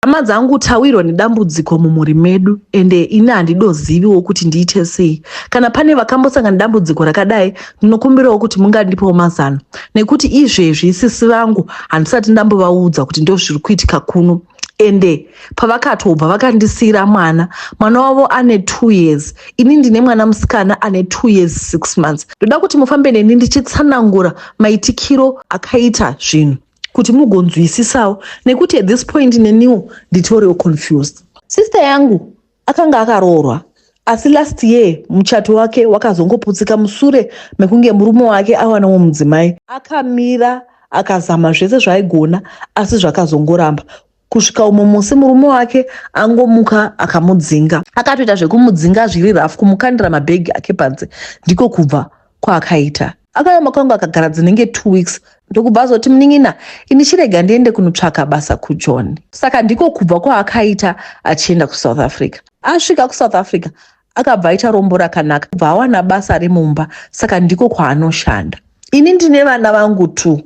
Hama dzangu, tawirwa nedambudziko mumhuri medu, ende ini handidoziviwo kuti ndiite sei. Kana pane vakambosangana nedambudziko rakadai, ndinokumbirawo kuti mungandipawo mazano, nekuti izvezvi sisi vangu handisati ndambovaudza kuti ndo zviri kuitika kuno. Ende pavakatobva vakandisiyira mwana, mwana wavo ane 2 years, ini ndine mwana musikana ane 2 years 6 months. Ndoda kuti mufambe neni ndichitsanangura maitikiro akaita zvinhu kuti mugonzwisisawo, nekuti at this point neniwo nditoriwo confused. Sister yangu akanga akaroorwa, asi last year muchato wake wakazongoputsika musure mekunge murume wake awanawo mudzimai. Akamira akazama zvese zvaaigona, asi zvakazongoramba, kusvika umwe musi murume wake angomuka akamudzinga. Akatoita zvekumudzinga zviri rafu, kumukandira mabhegi ake panze. Ndiko kubva kwaakaita. Akauya makangu akagara dzinenge 2 weeks, ndokubva azoti, "Munin'ina, ini chirega ndiende kunotsvaka basa kuJoni." Saka ndiko kubva kwaakaita achienda kuSouth Africa. Asvika kuSouth Africa, akabva aita rombo rakanaka, bva awana basa remumba, saka ndiko kwaanoshanda. Ini ndine vana vangu two,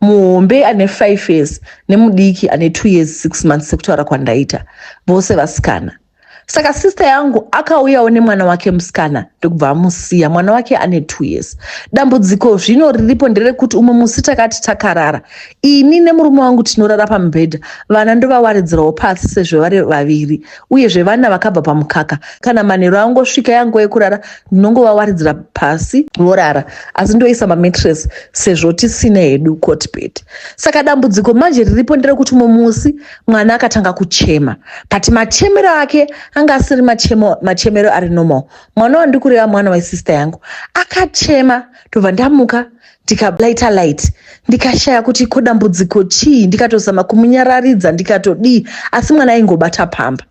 muhombe ane 5 years nemudiki ane 2 years 6 months, sekutaura kwandaita, vose vasikana. Saka sister yangu akauyawo nemwana wake musikana, ndokubva amusiya. Mwana wake ane 2 years. Dambudziko zvino riripo nderekuti umwe musi takati takarara, ini nemurume wangu tinorara pamubhedha, vana ndovawaridzirawo pasi sezvo vari vaviri, uyezve vana vakabva pamukaka. Kana manheru angosvika yanguva yekurara, ndinongovawaridzira pasi vorara, asi ndoisa mamattress sezvo tisina hedu cot bed. Saka dambudziko manje riripo nderekuti umwe musi mwana akatanga kuchema, but machemero ake anga asiri machemero ari normal. Mwana wandikureva, mwana wesister yangu, akachema, ndobva ndamuka, ndikalaita light, ndikashaya kuti ko dambudziko chii. Ndikatozama kumunyararidza, ndikatodii, asi mwana aingobata pamper,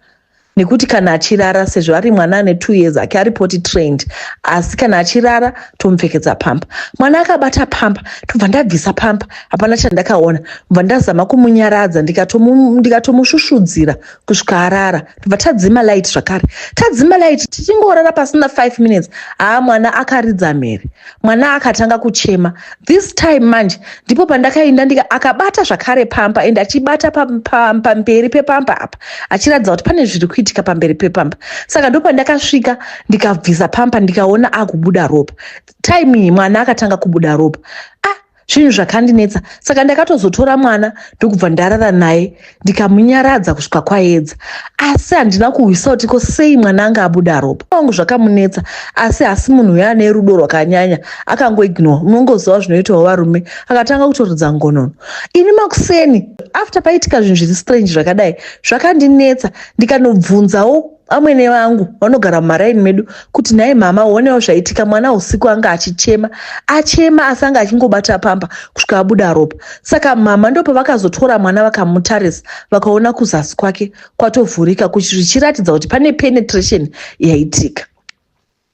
nekuti kana achirara, sezvo ari mwana ane 2 years ake, ari potty trained, asi kana achirara tomupfekedza pamper. Mwana akabata pamper, tobva ndabvisa pamper, hapana chandakaona. Bva ndazama kumunyaradza, ndikatomushushudzira kusvika arara, tobva tadzima light zvakare. Tadzima light, tichingorara, pasina 5 minutes, haa, mwana akaridza mhere, mwana akatanga kuchema. This time manje ndipo pandakaenda akabata zvakare pamper, ende achibata pamberi pepamper apa, achiratidza kuti pane zviri kuitika pamberi pepamper. Saka ndopandakasvika, ndikabvisa pamper, ndikaona akubuda ropa. Time iyi mwana akatanga kubuda ropa. Ah, zvinhu zvakandinetsa. Saka ndakatozotora mwana, ndokubva ndarara naye, ndikamunyaradza kusvika kwaedza, asi handina kuhwisa kuti ko sei mwana anga abuda ropa. Wangu zvakamunetsa, asi hasi munhu uyo ane rudo rwakanyanya, akangoignore. Unongoziva zvinoitawo varume, akatanga kutoridza ngonono. Ini makuseni after paitika zvinhu zviri strange zvakadai, zvakandinetsa. Ndikanobvunzawo amwene vangu vanogara mumaraini medu kuti, "Nhai mama, onewo zvaitika, mwana usiku anga achichema, achema, asi anga achingobata pamper kusvika abuda ropa." Saka mama ndopavakazotora mwana, vakamutarisa, vakaona kuzasi kwake kwatovhurika, zvichiratidza kuti pane penetration yaitika.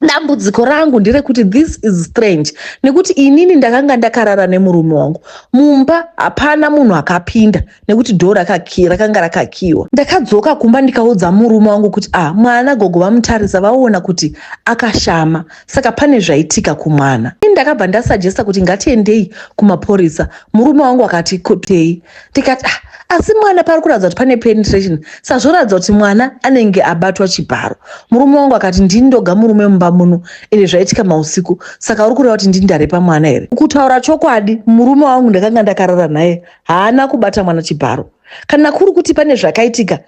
Dambudziko rangu nderekuti this is strange, nekuti inini ndakanga ndakarara nemurume wangu mumba, hapana munhu akapinda, nekuti door rakanga rakakiwa. Ndakadzoka kumba, ndikaudza murume wangu kuti, "Ah, mwana gogo vamutarisa, vaona kuti akashama, saka pane zvaitika kumwana." Ini ndakabva ndasuggesta kuti ngatiendei kumapurisa. Murume wangu akati, "Kotei?" Ndikati, "Ah, asi mwana pari kuratidza kuti pane penetration, sazvoratidza kuti mwana anenge abatwa chibharo." Murume wangu akati, "Ndini ndoga murume mumba muno, ende zvaitika mausiku, saka uri kureva kuti ndini ndarepa mwana here?" Kutaura chokwadi, murume wangu ndakanga ndakarara naye haana kubata mwana chibharo. Kana kuri kuti pane zvakaitika,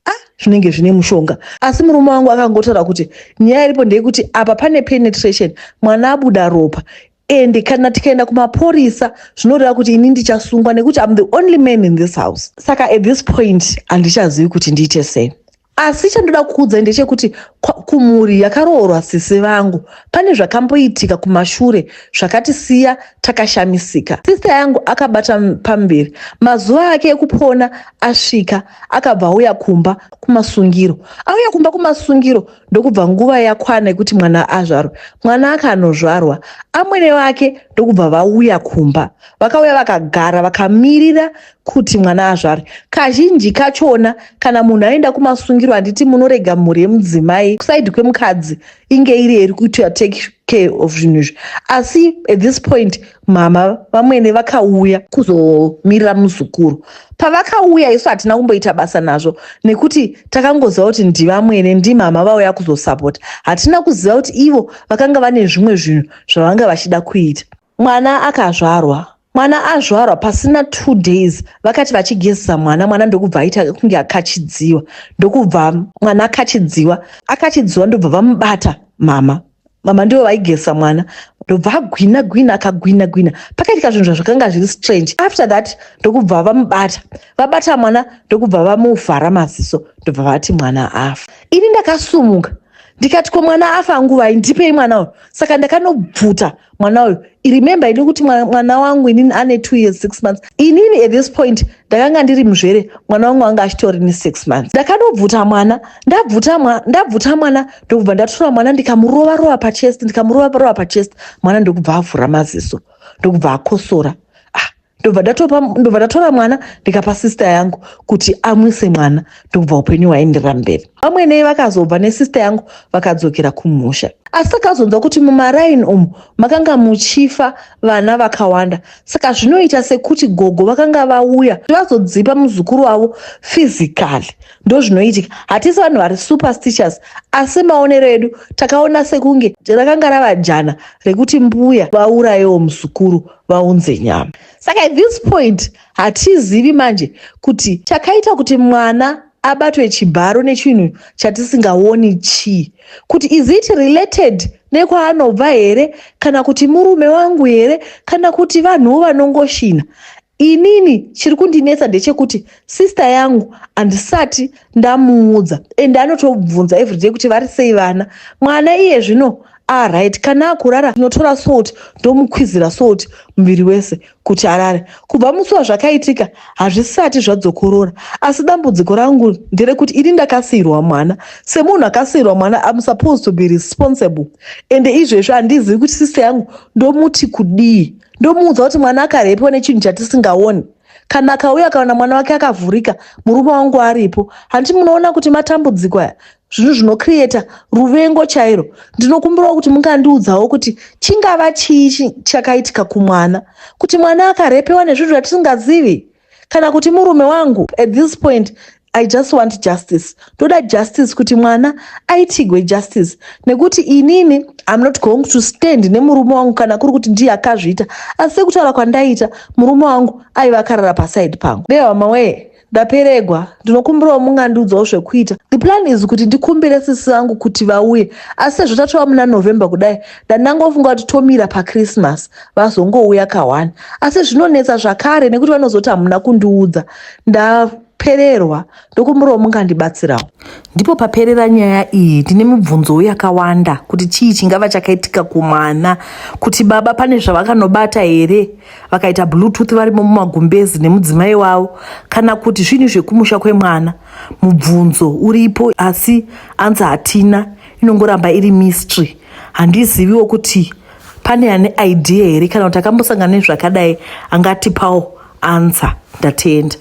ah, zvinenge zvine mushonga. Asi murume wangu akangotaura kuti nyaya iripo ndeyekuti apa pane penetration, mwana abuda ropa, ende kana tikaenda kumapurisa zvinoreva kuti ini ndichasungwa, nekuti am the only man in this house. Saka at this point handichazivi kuti ndiite sei, asi chandoda kukuudzai ndechekuti kumhuri yakaroorwa sisi vangu pane zvakamboitika kumashure zvakatisiya takashamisika. Sister yangu akabata pamberi, mazuva ake ekupona asvika, akabva auya kumba kumasungiro. Auya kumba kumasungiro, ndokubva nguva yakwana yekuti mwana azvarwe. Mwana akanozvarwa, amwene vake ndokubva vauya kumba. Vakauya, vakagara, vakamirira kuti mwana azvarwe. Kazhinji kachona kana munhu aenda kumasungiro. mafungiro, handiti munorega mhuri yemudzimai kuside kwemukadzi inge iri iri kuita take care of zvinhu izvi. Asi at this point mama vamwene vakauya kuzomirira muzukuru. Pavakauya, isu hatina kumboita basa nazvo nekuti takangoziva kuti ndivamwene, ndimama vauya kuzosapota. Hatina kuziva kuti ivo vakanga vane zvimwe zvinhu zvavanga vachida kuita. Mwana akazvarwa. Mwana azvarwa, pasina 2 days vakati vachigezesa mwana, mwana ndokubva aita kunge akachidziwa. Ndokubva mwana akachidziwa, akachidziwa, ndobva vamubata mama. Mama ndivo vaigezesa mwana, ndobva agwina gwina, akagwina gwina. Pakaitika zvinhu zvazvakanga zviri strange. After that ndokubva vamubata, vabata mwana, ndokubva vamuvhara maziso, ndobva vati mwana afa. Ini ndakasumuka ndikati, "Ko mwana afa nguvai? Ndipei mwana uyu." Saka ndakanobvuta mwana uyu. Remember ini kuti mwana wangu inini ane 2 years 6 months. Inini at this point ndakanga ndiri muzvere, mwana wangu anga achitori ne6 months. Ndakanobvuta mwana, ndabvuta mwana, ndokubva ndatora mwana, ndikamurova rova pachest, ndikamurova rova pachest. Mwana ndokubva avhura maziso, ndokubva akosora. Ah, ndobva ndatora mwana, ndikapa sister yangu kuti amwise mwana. Ndokubva upenyu hwaenderera mberi. Vamwene vakazobva nesister yangu, vakadzokera kumusha. Asi takazonzwa kuti mumaraini umu makanga muchifa vana vakawanda. Saka zvinoita sekuti gogo vakanga vauya vazodzipa muzukuru wavo physically. Ndo zvinoitika. Hatisi vanhu vari superstitious, asi maonero edu takaona sekunge rakanga rava jana rekuti mbuya vaurayewo muzukuru, vaunze nyama. Saka at this point hatizivi manje kuti chakaita kuti mwana abatwe chibharo nechinhu chatisingaoni chii, kuti is it related nekwaanobva here, kana kuti murume wangu here, kana kuti vanhuwo vanongoshina. Inini chiri kundinetsa ndechekuti sister yangu handisati ndamuudza, ende anotobvunza everyday kuti vari sei vana. Mwana iye zvino alright. Kana akurara, ndinotora salt, ndomukwizira salt muviri wese kuti arare. Kubva musi wazvakaitika hazvisati zvadzokorora. Asi dambudziko rangu nderekuti ini ndakasiyirwa mwana. Semunhu akasiyirwa mwana, am supposed to be responsible. Ende izvezvo handizivi kuti sister yangu ndomuti kudii. Ndomuudza kuti mwana akarepiwa nechinhu chatisingaoni? Kana akauya akaona mwana wake akavhurika, murume wangu aripo, handiti munoona kuti matambudziko aya, zvinhu zvinocreata ruvengo chairo? Ndinokumbirawo kuti mungandiudzawo kuti chingava chii chakaitika kumwana, kuti mwana akarepewa nezvinhu zvatisingazivi, kana kuti murume wangu. At this point I just want justice. Ndoda justice, kuti mwana aitigwe justice, nekuti inini am not going to stand nemurume wangu kana kuri kuti ndiye akazviita. Asi sekutaura kwandaita, murume wangu aiva akarara paside pangu. Vehama wee, ndaperegwa. Ndinokumbirawo mungandiudzawo zvekuita. The plan is kuti ndikumbire sisi vangu kuti vauye, asi sezvo tatova muna November kudai, ndandangofunga kuti tomira paChristmas vazongouya ka1. Asi zvinonetsa zvakare nekuti vanozoti hamuna kundiudza. Ndapererwa. Ndokumbirawo mungandibatsirawo. Ndipo paperera nyaya iyi. Ndine mibvunzo yakawanda kuti chii chingava chakaitika kumwana, kuti baba pane zvavakanobata here, vakaita Bluetooth varimo mumagumbezi nemudzimai wavo, kana kuti zvinhu zvekumusha kwemwana. Mubvunzo uripo, asi anzi hatina, inongoramba iri mystery. Handiziviwo kuti pane ane idea here, kana kuti akambosangana nezvakadai angatipawo answer. Ndatenda.